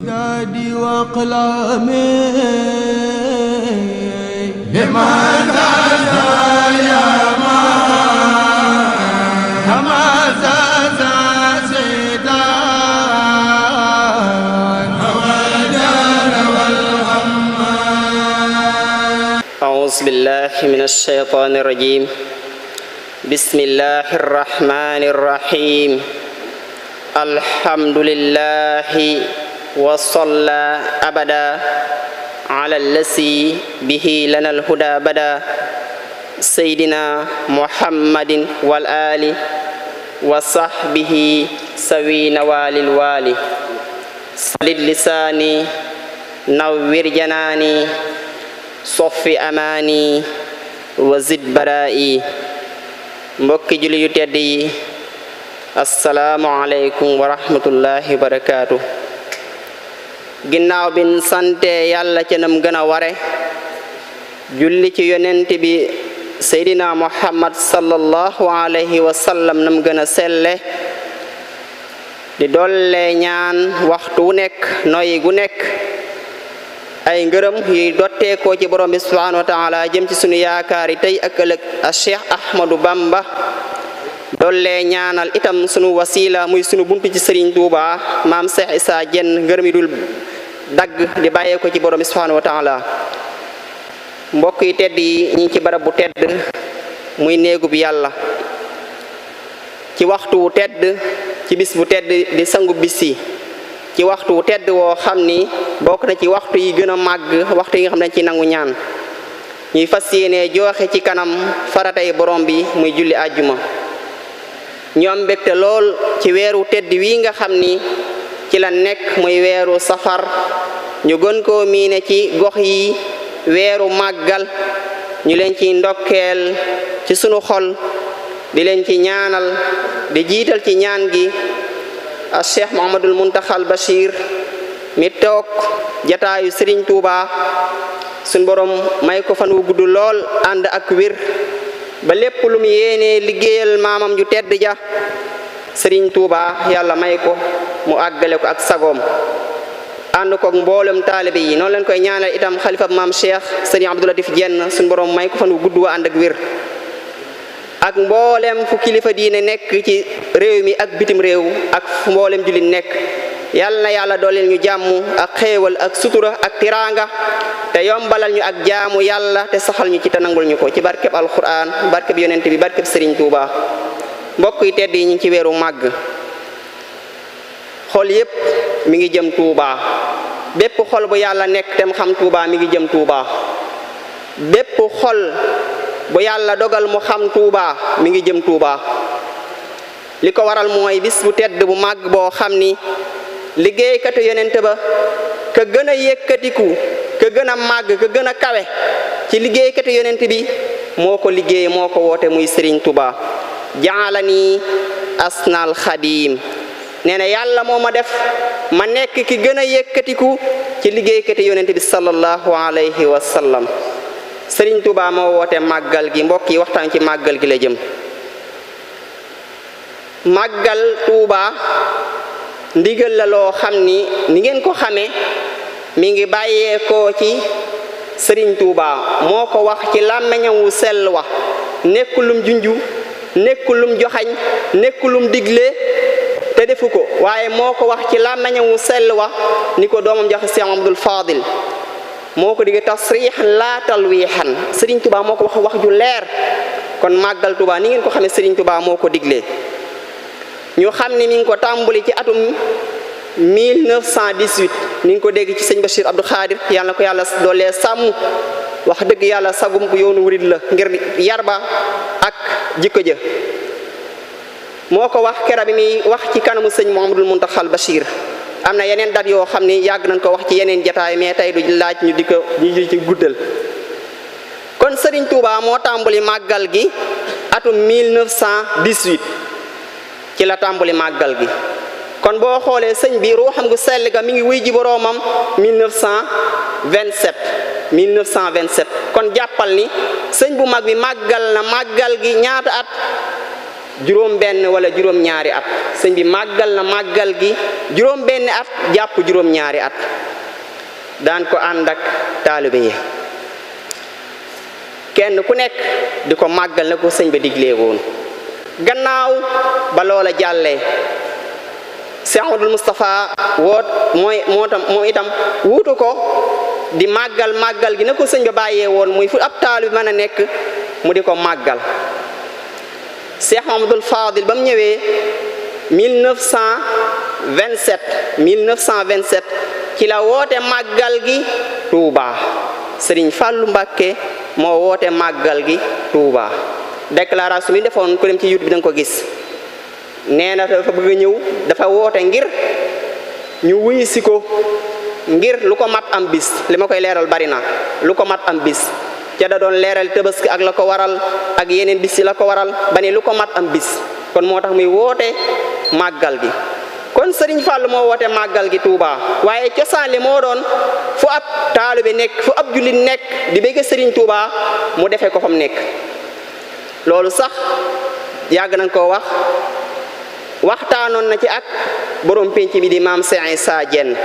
نادي وأقلامي لماذا يا ما همزة زيدان هوادان والغمان. أعوذ بالله من الشيطان الرجيم. بسم الله الرحمن الرحيم. الحمد لله وصلى أبدا على الذي به لنا الهدى بدا سيدنا محمد والآل وصحبه سوي نوال الوالي سدد لساني نور جناني صف أماني وزد برائي mbokki julli yu tedd yi assalaamu aleykum wa rahmatullahi wa barakaatu. ginnaaw bin sante yàlla ca nam gën a ware julli ci yonent bi seydina muhammad sallallahu alayhi wa sallam nam gën a selle di dolle ñaan waxtu wu nekk noyyi gu nekk ay ngërëm yi dotteekoo ci borom bi subhanahu wa taala jëm ci sunu yaakaar yi tey ak ëllëg a cheikh ahmadou bamba dolle ñaanal itam sunu wasila muy sunu buntu ci Serigne Touba maam Cheikh Issa Diène ngërëm yi dul dagg di bàyyee ko ci borom bi subhanahu wa taala. mbokk yi tedd yi ñi ci barab bu tedd muy néegu bi yàlla ci waxtu wu tedd ci bis bu tedd di sangu bis yi ci waxtu wu tedd woo xam ni bokk na ci waxtu yi gën a màgg waxtu yi nga xam ne ci nangu ñaan ñuy fas yéene joxe ci kanam faratay borom bi muy julli àjjuma. ñu am mbégte lool ci weeru tedd wi nga xam ni ci la nekk muy weeru safar ñu gën koo miine ci gox yi weeru màggal ñu leen ci ndokkeel ci sunu xol di leen ci ñaanal di jiital ci ñaan gi a cheikh Muhammadul Muntaxal Bachir mi toog jataayu Serigne Touba suñ borom may ko fan wu gudd lool ànd ak wér ba lépp lu mu yéenee liggéeyal maamam ju tedd ja Serigne Touba yàlla may ko mu àggale ko ak sagoom ànd ko mboolem taalibe yi noonu leen koy ñaanal itam xalifa maam Cheikh Serigne Abdou Latif Diène suñ borom may ko fan wu gudd wa ànd ak wér ak mboolem fu kilifa diine nekk ci réew mi ak bitim réew ak fu mboolem jullit nekk yàlla na yàlla dooleel ñu jàmm ak xéewal ak sutura ak tiraanga te yombalal ñu ak jaamu yàlla te saxal ñu ci te nangul ñu ko ci barkeb alquran barkeb yonent bi barkeb Serigne Touba. mbokk yi tedd yi ñu ngi ci weeru màgg xol yépp mi ngi jëm Touba bépp xol bu yàlla nekk tem xam Touba mi ngi jëm Touba bépp xol bu yàlla dogal mu xam Touba mi ngi jëm Touba. li ko waral mooy bis bu tedd bu màgg boo xam ni liggéeykatu yonent ba ka gën a yëkkatiku ka gën a màgg ka gën a kawe ci liggéeykatu yonent bi moo ko liggéey moo ko woote muy Serigne Touba. jaalani asnal xadim nee na yàlla moo ma def ma nekk ki gën a yëkkatiku ci liggéeykatu yonent bi sallallahu alayhi wa sallam. Serigne Touba moo woote màggal gi mbokk yi waxtaan ci màggal gi la jëm. màggal Touba ndigal la loo xam ni ngeen ko xamee mi ngi bàyyeekoo ci Serigne Touba moo ko wax ci làmmiñam wu sell wa nekkulum junju nekkulum joxañ nekkulum digle te defu ko waaye moo ko wax ci làmmiñam wu sell wa ni ko doomam joxe Cheikh Abdoul Fadil moo ko digge tasriixan laa talwiixan Serigne Touba moo ko wax ju leer. kon màggal Touba ni ngeen ko xamee Serigne Touba moo ko diglee ñu xam ni mi ngi ko tàmbali ci atum 1918 ni ngi ko dégg ci sëñ Bachir Abdou Khadir yàlla na ko yàlla doolee sàmm wax dëgg yàlla sagum ko yoonu wurid la ngir yar ba ak jikko ja moo ko wax kera bi muy wax ci kanamu sëñ Mouhamadul Muntaxal Bachir. am na yeneen dat yoo xam ni yàgg nañ ko wax ci yeneen jataay mais tey du laaj ñu di ci guddal. kon Serigne Touba moo tàmbali màggal gi atum 1918 ci la tàmbali màggal gi. kon boo xoolee sëñ bi ruuxam gu sell ga mi ngi wuy ji boroomam 1927 kon jàppal ni sëñ bu mag bi màggal na màggal gi ñaata at juróom benn wala juróom ñaari at sëñ bi màggal na màggal gi juróom benn at jàpp juróom ñaari at daan ko ànd ak taalibe yi kenn ku nekk di ko màggal na ko sëñ ba diglee woon gannaaw ba loola jàllee Cheikh Ahmadul Moustapha moo itam wuutu ko di màggal gi na ko sëñ ba bàyyee woon muy fu ab taalibe mën a nekk mu di ko màggal Cheikh Mahamadul Fadil ba mu ñëwee 1927 ci la woote màggal gi Touba Serigne Fallou Mbacké moo woote màggal gi Touba déclaration bi defoon ko dem ci YouTube bi da nga ko gis nee na dafa bëgg a ñëw dafa woote ngir ñu wuy si ko ngir lu ko mat am bis li ma koy leeral bari na lu ko mat am bis ca da doon leeral Tabaski ak la ko waral ak yeneen bis yi la ko waral ba ne lu ko mat am bis kon moo tax muy woote màggal gi kon Serigne Fall moo woote màggal gi Touba waaye cosaan li moo doon fu ab taalibe nekk fu ab jullit nekk di bëgg Serigne Touba mu defee ko fa mu nekk loolu sax yàgg nañ koo waxtaanoon na ci ak borom penc bi di maam Cheikh Issa Diène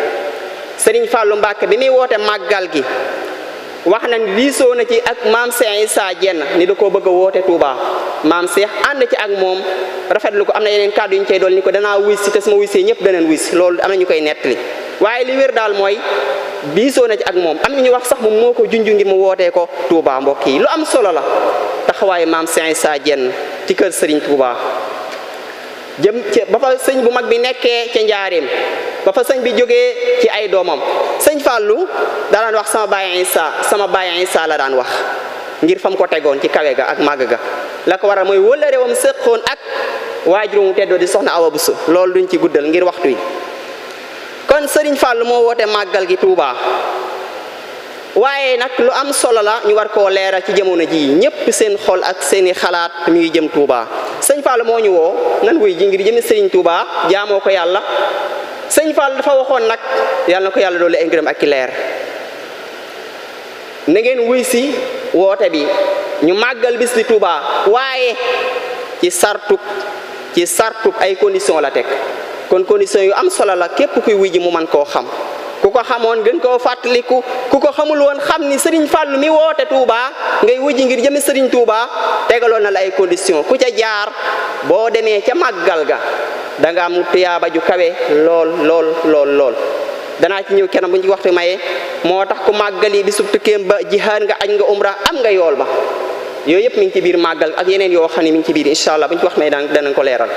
Serigne Fallou Mbacké bi muy woote màggal gi wax na ni liisoo na ci ak maam Cheikh Issa Diène ni da koo bëgg a woote Touba maam Cheikh ànd ci ak moom rafetlu ko am na yeneen kàddu yu ñu cay dool ni ko danaa wuy si te su ma wuysee ñëpp danañ wuy si loolu am na ñu koy nettali waaye li wér daal mooy liisoo na ci ak moom am na ñu wax sax moom moo ko junju ngir mu wootee ko Touba mbokk yi lu am solo la taxawaayu maam Cheikh Issa Diène ci kër Serigne Touba jëm ci ba fa sëñ bu mag bi nekkee ca njaareem ba fa sëñ bi jógee ci ay doomam sëñ Fallou daan wax sama baay Issa la daan wax ngir fam ko tegoon ci kawe ga ak màgg ga la ko waral mooy wëllëre wam sëqoon ak waajurum teddoo di soxna Awa Bousso loolu duñ ci guddal ngir waxtu yi kon Serigne Fallou moo woote màggal gi Touba waaye nag lu am solo la ñu war koo leeral ci jamono ji ñépp seen xol ak seeni xalaat mi ngi jëm Touba sëñ Fallou moo ñu woo nan wuy ji ngir jëmi Serigne Touba jaamoo ko yàlla sëñ Fallou dafa waxoon nag yàlla na ko yàlla doole ay ngërëm ak ki leer na ngeen wuy si woote bi ñu màggal bis bi Touba waaye ci sartub ay condition la teg kon condition yu am solo la képp kuy wuy ji mu man koo xam ku ko xamoon gën koo fàttaliku ku ko xamul woon xam ni Serigne Fallou mi woote Touba ngay wujji ngir jëmi Serigne Touba tegaloon na la ay condition ku ca jaar boo demee ca màggal ga da nga am tuyaaba ju kawe lool danaa ci ñëw kenn bu ñu waxtu maye moo tax ku màggali bisub tukkeem ba jihaad nga aj nga umra am nga yool ba yooyu yëpp mi ngi ci biir màggal ak yeneen yoo xam ne mi ngi ci biir incha allah bu ñu ci wax may danañ ko leeral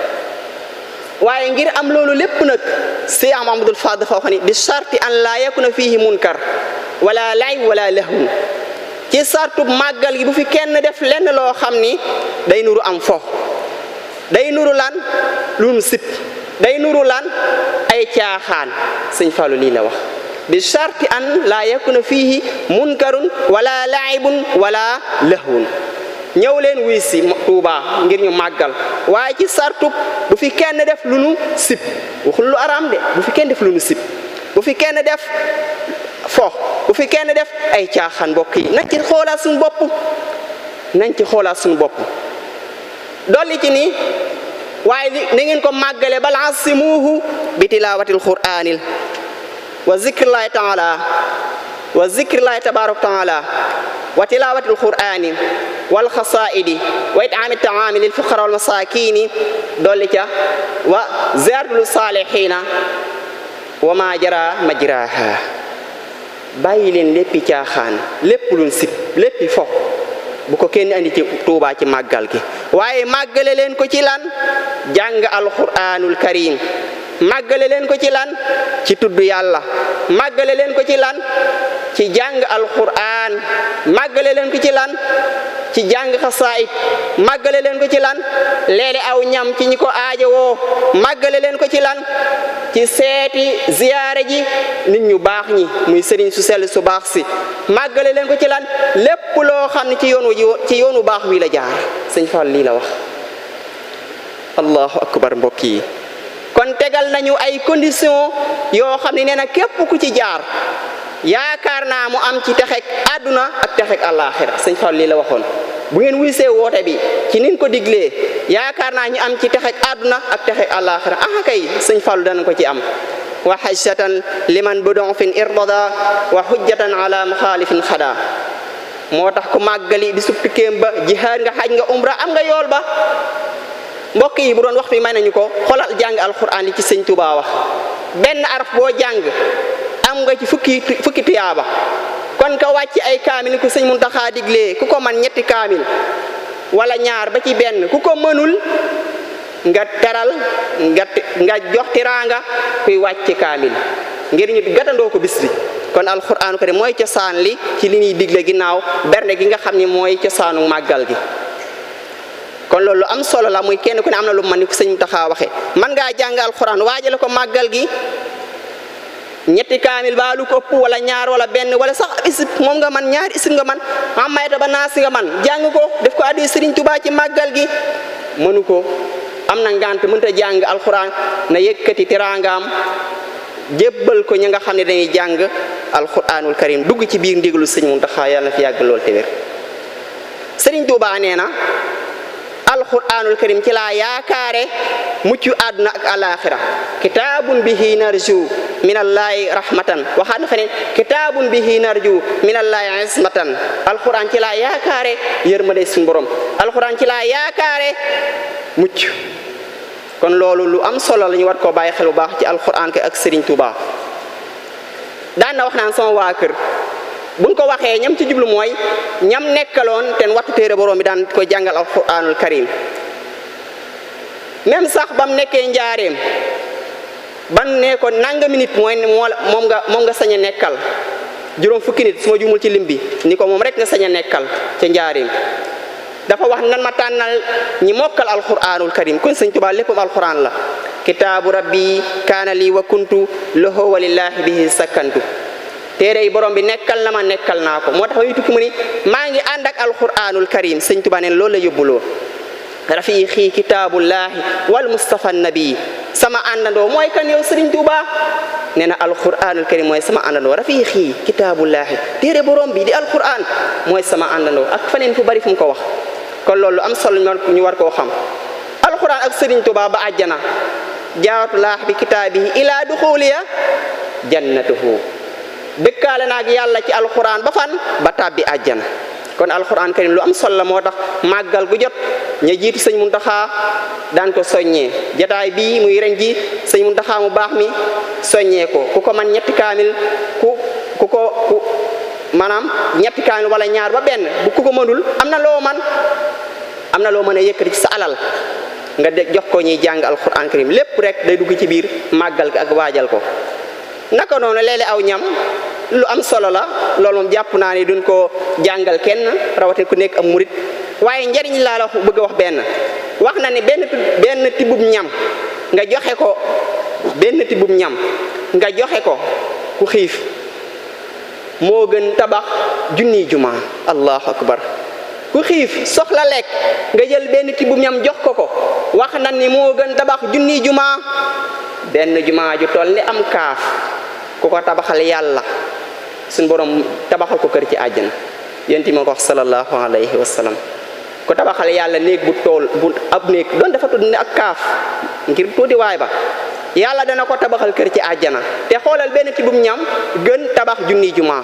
waaye ngir am loolu lépp nag Cheikh Mahamadul Fadil dafa wax ni bi sharti an laa yakuna fihi munkar wala lay wala lahun ci sartub màggal gi bu fi kenn def lenn loo xam ni day nuru am fo day nuru lan lu mu sip day nuru lan ay caaxaan sëñ Fallou lii la wax bi sharti an laa yakuna fihi munkarun wala laibun wala lahun ñëw leen wuy si Touba ngir ñu màggal waaye ci sartub bu fi kenn def lu nu sib waxul lu araam de bu fi kenn def lu nu sib bu fi kenn def fo bu fi kenn def ay caaxaan mbokk yi nañ ci xoolaat suñu bopp dolli ci ni waaye na ngeen ko màggale bal asimuhu bi tilaawatil quraanil wa zikrillahi tabaaraka taala wa tilaawatil quraani wal xasaa'idi wa it'aami ta'aami lil fuqaraa wal masaakiini dolli ca wa ziyaaratul saalihiina wa maa jaraa majraahaa bàyyi leen léppi caaxaan lépp luñ sib léppi fo bu ko kenn andi ci Touba ci màggal gi waaye màggale leen ko ci lan jàng alquraanul karim màggale leen ko ci lan ci tudd yàlla màggale leen ko ci lan ci jàng alquraan màggale leen ko ci lan ci jàng xasaayid màggale leen ko ci lan leele aw ñam ci ñi ko aajowoo màggale leen ko ci lan ci seeti ziyaare ji nit ñu baax ñi muy sëriñ su sell su baax si màggale leen ko ci lan lépp loo xam ne ci yoonu baax wi la jaar sëñ Fall lii la wax allahu akbar mbokk yi kon tegal nañu ay condition yoo xam ne nee na képp ku ci jaar yaakaar naa mu am ci texek àdduna ak texek àllaaxira sëñ Fall lii la waxoon bu ngeen wuysee woote bi ci nin ko diglee yaakaar naa ñu am ci texeg àdduna ak texeg àllaaxira kay sëñ Fallu dana ko ci am wa hajjatan liman bud'ufin irbada wa hujjatan ala muxaalifin xada moo tax ku màggali di suppikeem ba jihaad nga xaj nga umra am nga yool ba mbokk yi bu doon waxtu yi may nañu ko xoolal jàng alquran li ci sëñ Tuubaa wax benn araf boo jàng am nga ci fukki tuyaaba kon ka wàcc ay kaamil ku sëñ Muntaxa diglee ku ko man ñetti kaamil wala ñaar ba ci benn ku ko mënul nga teral nga jox tiraanga kuy wàcc kaamil ngir ñu gàttandoo ko bis bi kon alquranu karim mooy cosaan li ci li ñuy digle ginnaaw bernde gi nga xam ni mooy cosaanu màggal gi kon loolu am solo la muy kenn ku ne am na lu man ni ko sëñ Muntaxa waxe man ngaa jàng alquran waajale ko màggal gi ñetti kaamil ba lu ko ëpp wala ñaar wala benn wala sax isib moom nga man ñaari isib nga man am mayta ba naasi nga man jàng ko def ko addi Sëriñ Tuubaa ci màggal gi mënu ko am na ngant mënta jàng alquran na yëkkati teraangaam jébbal ko ñi nga xam ne dañuy jàng alquranul karim dugg ci biir ndigalu sëñ Muntaxa yàlla na fi yàgg lool te wér Sëriñ Tuubaa nee na alquranul karim ci laa yaakaare mucc àdduna ak alaxira kitaabun bihi narju minallaahi rahmatan waxaat na feneen kitaabun bihi narju minallaahi ismatan alquran ci laa yaakaare yërmande suñu borom alquran ci laa yaakaare mucc kon loolu lu am solo la ñu war koo bàyyi xel bu baax ci alquran ak Serigne Touba daan na wax naan sama waa kër buñ ko waxee ñam ci jublu mooy ñam nekkaloon ten wattu téere borom bi daan ko jàngal alquranul karim même sax bam nekkee njaareem ban ne ko nangami nit mooy moom nga sañ a nekkal juróom fukki nit su ma jumul ci lim bi ni ko moom rek nga sañ a nekkal ca njaareem dafa wax nan ma tànnal ñi mokkal alquranul karim kon sëñ Tuubaa léppam alquran la kitaabu rabbi kaana lii wa kuntu lahu wa lillahi bihi sakkantu téere yi borom bi nekkal na ma nekkal naa ko moo tax may tukki mu ni maa ngi ànd ak alquranul karim sëñ Tuubaa neen loolu la yóbbuloo rafiqi kitaabullahi wal mustafa nabi sama àndandoo mooy kan yow Sëriñ Tuubaa nee na alquranul karim mooy sama àndandoo rafiqi kitaabullahi téere borom bi di alquran mooy sama àndandoo ak faneen fu bari fu mu ko wax kon loolu am solo ñu war koo xam alquran ak Sëriñ Tuubaa ba àjjana jaawatullah bi kitaabihi ila duxuliya jannatuhu dëkkaale naag yàlla ci alquran ba fan ba tàbbi àjjana kon alquran karim lu am solo la moo tax màggal gu jot ña jiitu sëñ Muntaxa daan ko soññee jataay bii muy ren ji sëñ Muntaxa mu baax mi soññee ko ku ko man ñetti kaamil ku maanaam ñetti kaamil wala ñaar ba benn bu ku ko mënul am na loo mën a yëkkati ci sa alal nga jox ko ñuy jàng alquran karim lépp rek day dugg ci biir màggal gi ak waajal ko naka noonu léeg-léeg aw ñam lu am solo la loolu moom jàpp naa ni duñ ko jàngal kenn rawatina ku nekk am murit waaye njariñ laa la bëgg a wax benn wax na ni benn tibbub ñam nga joxe ko ku xiif moo gën tabax junniy juma allahu akbar ku xiif soxla lekk nga jël benn tibbub ñam jox ko wax na ni moo gën tabax junniy juma benn juma ju toll ni am kaaf ku ko tabaxal yàlla suñ borom tabaxal ko kër ci àjjana yénti ma ko wax sallallahu alayhi wa sallam ku tabaxal yàlla néeg bu ab néeg doon dafa tudd ne ak kaaf ngir tuuti waay ba yàlla dana ko tabaxal kër ci àjjana te xoolal benn tibum ñam gën tabax junni juma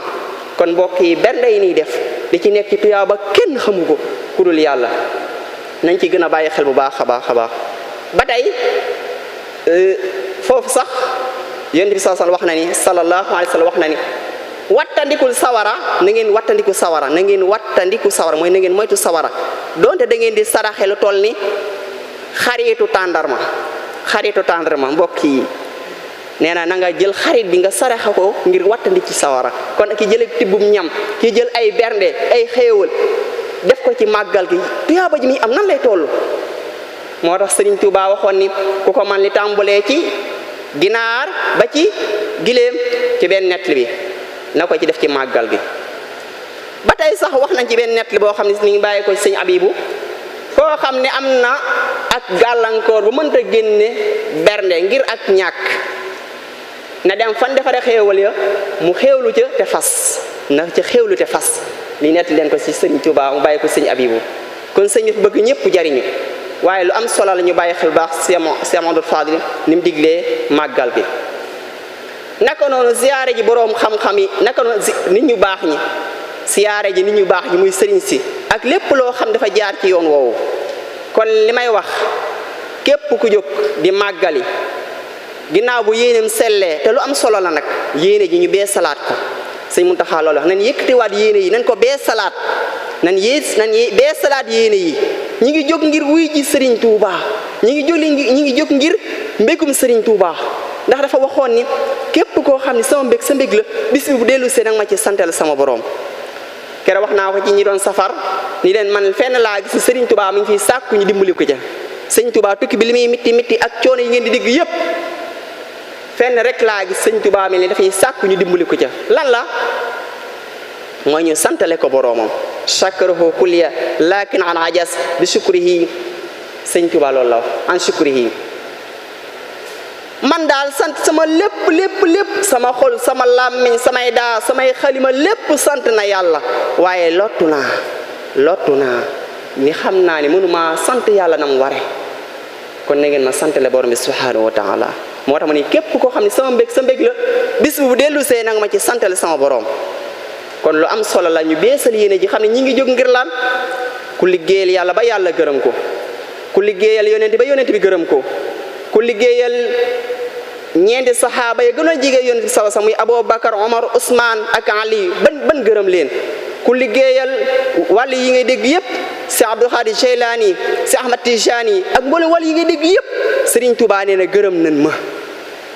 kon mbokk yi bernde yi nii def li ci nekk ci tuyaaba kenn xamu ko ku dul yàlla nañ ci gën a bàyyi xel bu baax a baax a baax ba tey foofu sax yonent bi wax na ni sallallahu alayhi wa sallam wax na ni wattandikul sawara na ngeen wattandiku sawara mooy na ngeen moytu sawara donte da ngeen di saraxe lu toll ni xaritu tàndarma mbokk yi nee na nga jël xarit bi nga saraxe ko ngir wattandi ci sawara kon ki jël tibbum ñam ki jël ay bernde ay xéewal def ko ci màggal gi tuyaaba ji mi am nan lay toll moo tax Sëriñ Tuubaa waxoon ni ku ko man li tàmbalee ci ginaar ba ci giléem ci benn nettali bi na ko ci def ci màggal gi ba tey sax wax nañ ci benn nettali boo xam ne mi ngi bàyyi ko ci sëñ Abibu koo xam ne am na ak gàllankoor bu mënta génne bernde ngir ak ñàkk na dem fan defare xéewal ya mu xéewlu ca te fas na ca xewlu te fas li nett leen ko ci sëriñ Tuubaa mu bàyyi ko sëñ Abibu kon sëñ bi bëgg ñëpp jariñu waaye lu am solo la ñu bàyyi xel baax Cheikh Mamadou Fadil ni mu diglee màggal bi naka noonu ziyaare ji boroom xam-xam yi naka noonu nit ñu baax ñi ziyaare ji nit ñu baax ñi muy sëriñ si ak lépp loo xam dafa jaar ci yoon woowu kon li may wax képp ku jóg di màggali ginnaaw bu yéeneem sellee te lu am solo la nag yéene ji ñu bee salaat ko sëñ Muntaxa loolu wax nañ yëkkatiwaat yéene yi nañ ko bee salaat nañ bee salaat yéene yi ñi ngi jóg ngir wuy ji Serigne Touba ñi ngi jóg ngir mbégum Serigne Touba ndax dafa waxoon ni képp koo xam ne sama mbég sa mbég la bis bi bu dellu see nag ma ci santal sama borom kere wax naa ko ci ñi doon safar ni leen man fenn laa gis Serigne Touba mu ngi fiy sàkku ñu dimbali ko ca Serigne Touba tukki bi li muy mitti ak coono yi ngeen di dégg yépp fenn rek laa gis Serigne Touba mel ni dafay sàkku ñu dimbali ko ca lan la mooy ñu santale ko boroomam shakarahu kulliya lakin an ajas bi shukrihi Serigne Touba loolu la an shukrihi man daal sant sama lépp sama xol sama làmmiñ samay daa samay xalima lépp sant na yàlla waaye lottu naa ni xam naa ni mënuma sant yàlla na mu ware kon na ngeen ma santale borom bi subhanahu wa taala moo tax ma ni képp koo xam ne sama mbég sa mbég la bis bu dellu see nanga ma ci santale sama borom kon lu am solo la ñu beesal yéene ji xam ne ñi ngi jóg ngir lan ku liggéeyal yàlla ba yàlla gërëm ko ku liggéeyal yonent ba yonent bi gërëm ko ku liggéeyal ñeenti saxaaba yi gën a jege yonent bi sawa sa muy Aboubacar Omar Ousmane ak Ali ban gërëm leen ku liggéeyal wàll yi ngay dégg yépp si Abdou Khadir Jeylani si Ahmad Tijani ak mboolem wàll yi ngay dégg yépp Serigne Touba nee na gërëm nañ ma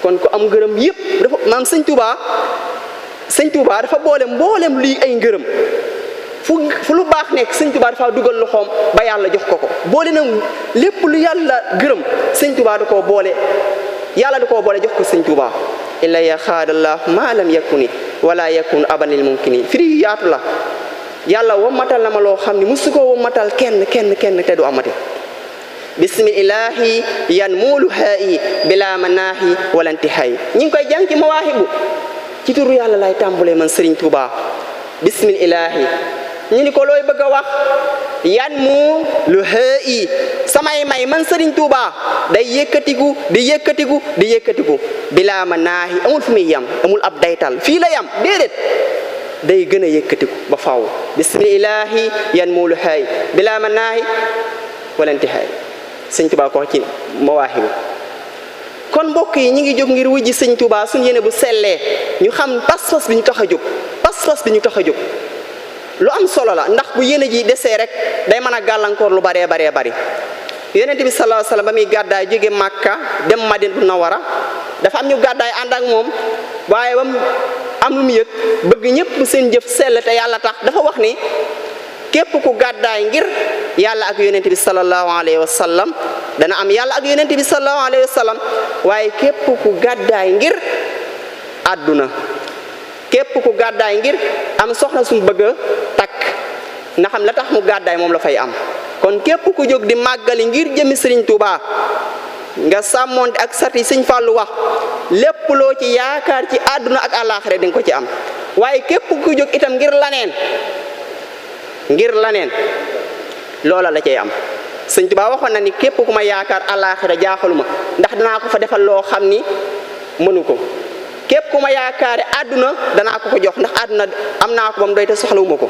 kon ku am gërëm yépp dafa maam Sëñ Touba dafa boole mboolem luy ay ngërëm fu lu baax nekk Sëñ Touba dafa dugal loxoom ba yàlla jox ko boole na lépp lu yàlla gërëm Sëñ Touba da koo boole yàlla da koo boole jox ko Sëñ Touba illa ya xaadallah ma lam yakuni wala yakun abanil mumkini firi yaatu la yàlla wommatal na ma loo xam ne musu ko wommatal kenn te du amati bismillahi yan muulu haayi bila manaahi wala intihaay ñi ngi koy jàng ci mawaahibu ci turu yàlla lay tàmbulee man Serigne Touba bismillahi ñu ni ko looy bëgg a wax yan mu lu haayi samay may man Serigne Touba day yëkkatiku bila manaahi amul fu muy yam amul ab daytal fii la yam déedéet day gën a yëkkatiku ba faaw bismillahi yan mu lu haayi bila manaahi wala intihaay Sëñ Touba ko ci mawaahibu kon mbokk yi ñi ngi jóg ngir wujji Sëñ Touba suñu yéene bu sellee ñu xam pas-pas bi ñu tax a jóg lu am solo la ndax bu yéene ji desee rek day mën a gàllankoor lu baree bari yonent bi sallallahu alayhi wasallam ba muy gàddaay jóge Màkka dem Madina Munawwara dafa am ñu gàddaay ànd ak moom waaye ba mu am lu mu yëg bëgg ñëpp seen jëf sell te yàlla tax dafa wax ni képp ku gàddaay ngir yàlla ak yonent bi sallallahu alayhi wa sallam dana am yàlla ak yonent bi sallallahu alayhi wa sallam waaye képp ku gàddaay ngir àdduna képp ku gàddaay ngir am soxna sumu bëgg a takk na xam la tax mu gàddaay moom la fay am kon képp ku jóg di màggali ngir jëmi Serigne Touba nga sàmmonte ak sati Sëñ Fallu wax lépp loo ci yaakaar ci àdduna ak àllaaxira di nga ko ci am waaye képp ku jóg itam ngir laneen loola la cay am Sëñ Touba waxoon na ni képp ku ma yaakaar àllaaxira jaaxaluma ndax danaa ko fa defal loo xam ni mënu ko képp ku ma yaakaare àdduna danaa ko jox ndax àdduna am naa ko ba mu doy te soxlawuma ko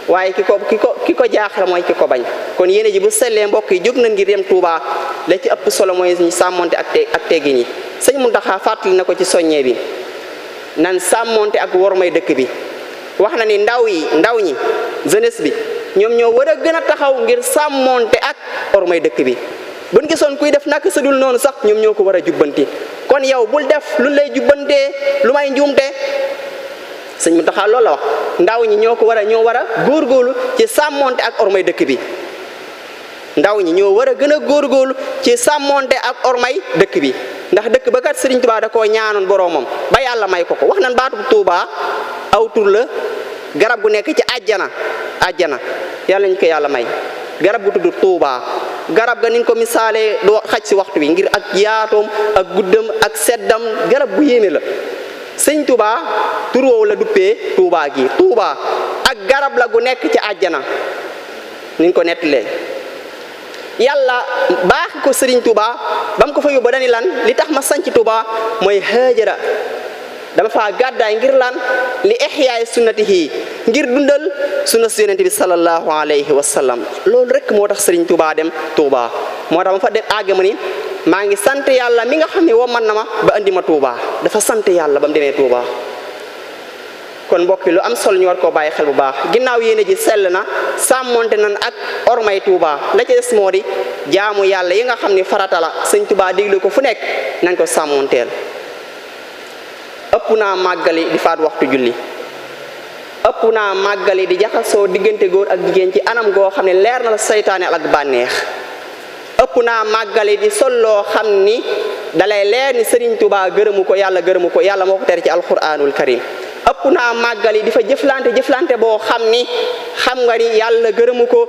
waaye ki ko jaaxal mooy ki ko bañ kon yéene ji bu sellee mbokk yi jóg na ngir dem Touba la ci ëpp solo mooy ñu sàmmonte ak teggin yi Sëñ Muntaxa fàttali na ko ci soññee bi nan sàmmonte ak wormay dëkk bi wax na ni ndaw ñi jeunesse bi ñoom ñoo war a gën a taxaw ngir sàmmonte ak wormay dëkk bi buñ gisoon kuy def naka sa dul noonu sax ñoom ñoo ko war a jubbanti kon yow bul def lu lay jubbantee lu may njuumte Sëñ Muntaxa loolu la wax ndaw ñi ñoo war a góorgóorlu ci sàmmonte ak ormay dëkk bi ndaw ñi ñoo war a gën a góorgóorlu ci sàmmonte ak ormay dëkk bi ndax dëkk ba kat Serigne Touba da koo ñaanoon boroomam ba yàlla may ko wax nan baatu Touba aw tur la garab gu nekk ci àjjana yàlla ñu ko yàlla may garab gu tudd Touba garab ga niñ ko misaalee doo xaj si waxtu wi ngir ak yaatoom ak guddam ak seddam garab bu yéeme la sëñ Touba tur woowu la duppee Touba gi. Touba ak garab la gu nekk ci àjjana niñ ko nettalee yàlla baax ko sëriñ Touba ba mu ko fa yóbbu dani lan li tax ma sanc Touba mooy haajara dama faa gàddaay ngir lan li ihyaay sunnatihi ngir dundal sunna si yonente bi sallallahu alayhi wa sallam loolu rek moo tax sëriñ Touba dem Touba moo tax ma fa dem àgg ma ni maa ngi sant yàlla mi nga xam ne woman na ma ba andi ma Touba dafa sant yàlla ba mu demee Touba. kon mbokk yi lu am solo ñu war koo bàyyi xel bu baax ginnaaw yéene ji sell na sàmmonte nan ak ormay Touba la ca des moo di jaamu yàlla yi nga xam ni farata la sëñ Touba déglu ko fu nekk nañ ko sàmmonteel. ëpp naa màggali di faat waxtu julli ëpp naa màggali di jaxasoo diggante góor ak jigéen ci anam goo xam ne leer na la saytaane ak bànneex ëpp naa màggali di sol loo xam ni dalay leer ni Serigne Touba gërëmu ko yàlla moo ko tere ci alquranul karim ëpp naa màggali di fa jëflante boo xam ni xam nga ni yàlla gërëmu ko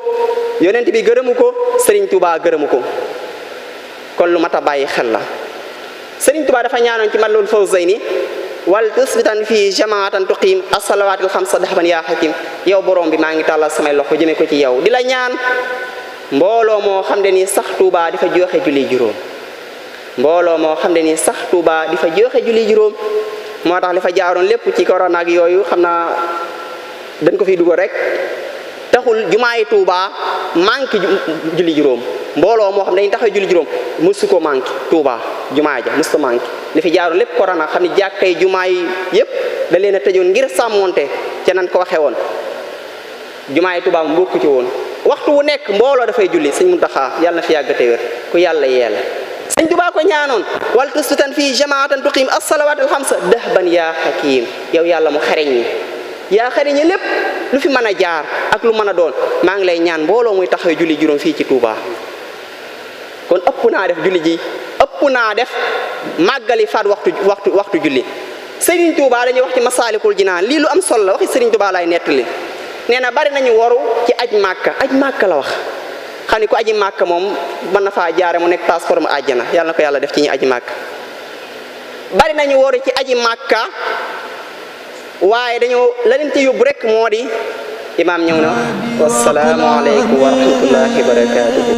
yonent bi gërëmu ko Serigne Touba gërëmu ko kon lu mat a bàyyi xel la Serigne Touba dafa ñaanoon ci Matlabul Fawzayni wal tusbitan fii jamaatan tuqiim as-salawaatil xamsa dahban yaa hakim yow borom bi maa ngi tàllal samay loxo jëme ko ci yow di la ñaan mbooloo moo xam ne nii sax Touba di fa joxe julli juróom mbooloo moo xam ne nii sax Touba di fa joxe julli juróom moo tax li fa jaaroon lépp ci corona ak yooyu xam naa dañ ko fiy dugal rek taxul jumaay Touba manqué julli juróom mbooloo moo xam ne dañuy taxaw julli juróom mësu ko manqué Touba jumaa ja mësu ko manqué li fi jaaroon lépp corona xam ne jàkkay jumaa yi yëpp da leen a tëjoon ngir sàmmonte ca nan ko waxee woon jumaay Touba mu bokku ci woon waxtu wu nekk mbooloo dafay julli sëñ Muntaxa yàlla na fi yàgg te wér ku yàlla yeel sëñ Touba ko ñaanoon wal tusbitan fii jamaatan tuqiim as-salawaatil xamsa dahban yaa hakiim yow yàlla mu xereñ ñi yaa xereñi lépp lu fi mën a jaar ak lu mën a doon maa ngi lay ñaan mbooloo muy taxaw julli juróom fii ci Touba kon ëpp naa def julli ji ëpp naa def màggali faat waxtu julli Serigne Touba dañuy wax ci Masaalikul Jinaan lii lu am solo la waxi Serigne Touba lay nettali nee na bari nañu waru ci aj màkka la wax xam ni ku aji màkka moom mën na faa jaare mu nekk passeport mu àjjana yàlla na ko yàlla def ci ñi aji màkka bari nañu waru ci aji màkka waaye dañoo la leen ci yóbbu rek moo di imaam ñëw na wassalaamu aleykum wa rahmatullahi wa barakaatuhu